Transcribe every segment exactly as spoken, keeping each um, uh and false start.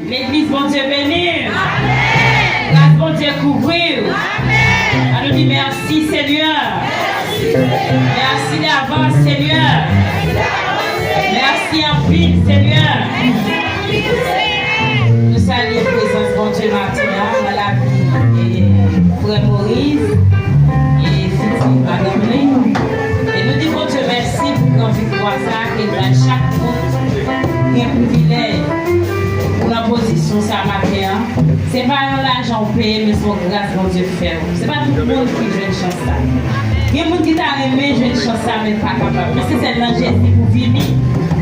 Legliz, Bondye beni w. Gras Bondye kouvri w. Ann nou di mèsi Senyè. Mèsi davans Senyè. Mèsi anpil Senyè. Nou salye prezans Bondye maten an nan lavi frè Moyiz e fiti madanm li. E nou di Bondye mèsi pou gran viktwa sa a ke l bay chak moun gen privilèj pou nan pozisyon sa a maten an. Se pa yon lajan ou peye, men se yon gras Bondye fè w. Se pa tout moun ki jwenn chans sa. Gen moun ki ta renmen jwenn chans sa, men pa kapab. Men se sèl nan Jezi pou vini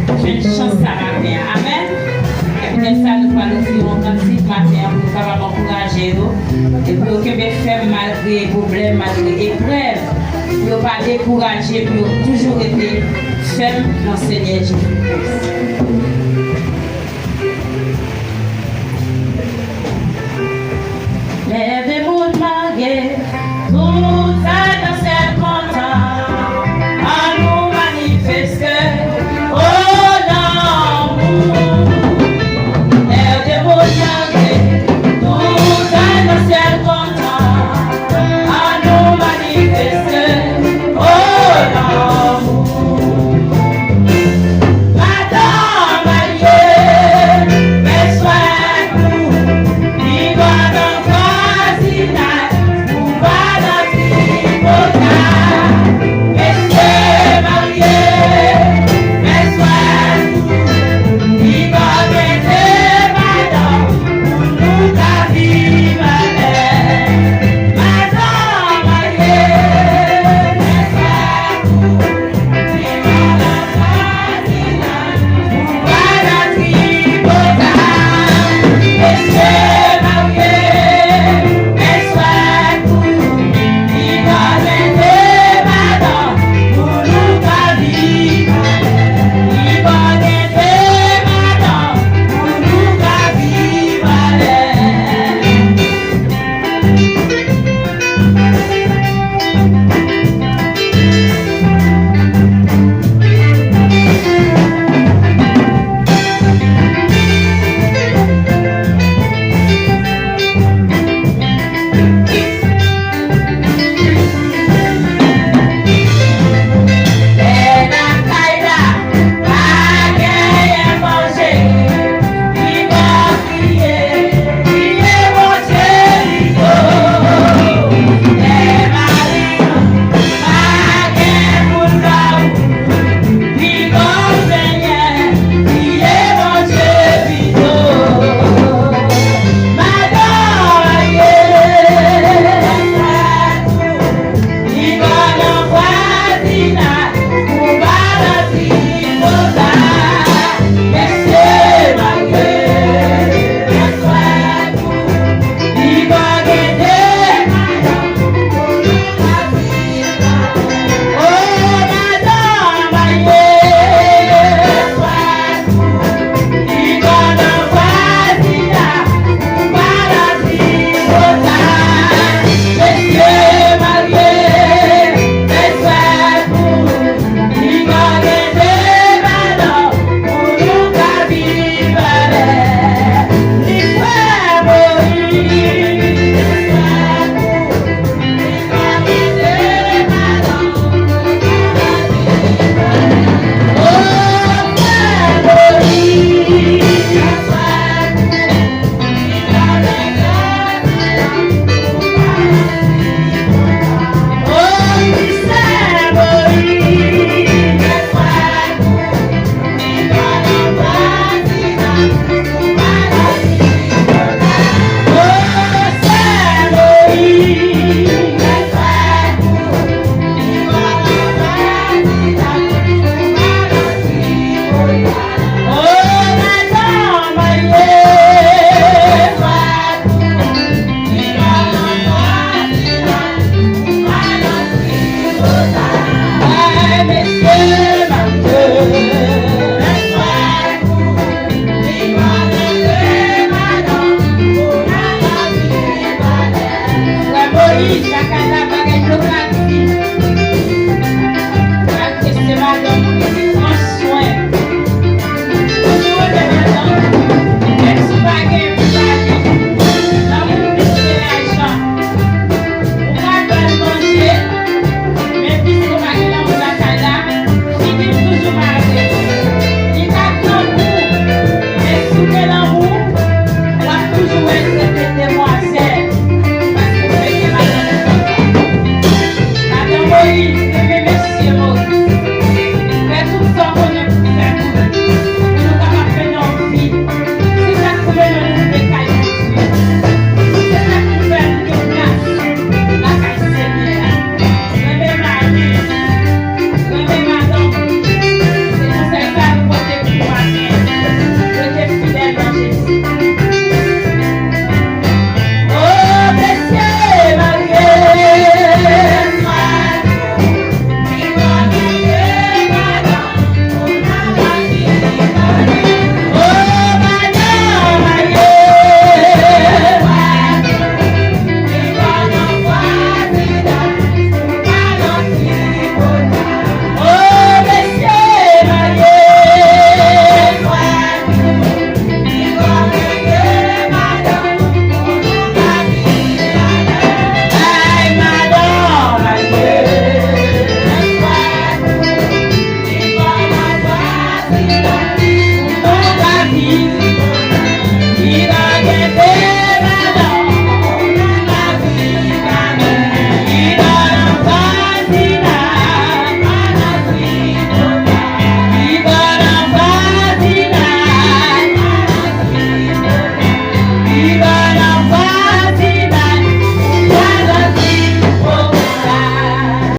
jwenn chans sa maten an. Amèn. E poutèt sa, nou pral ofri yon kantik maten an pou nou kapab ankouraje yo. E pou yo kenbe fèm malgre pwoblèm, malgre eprèv. Pou yo pa dekouraje, pou yo toujou rete fèm nan Senyè Jezi Kris.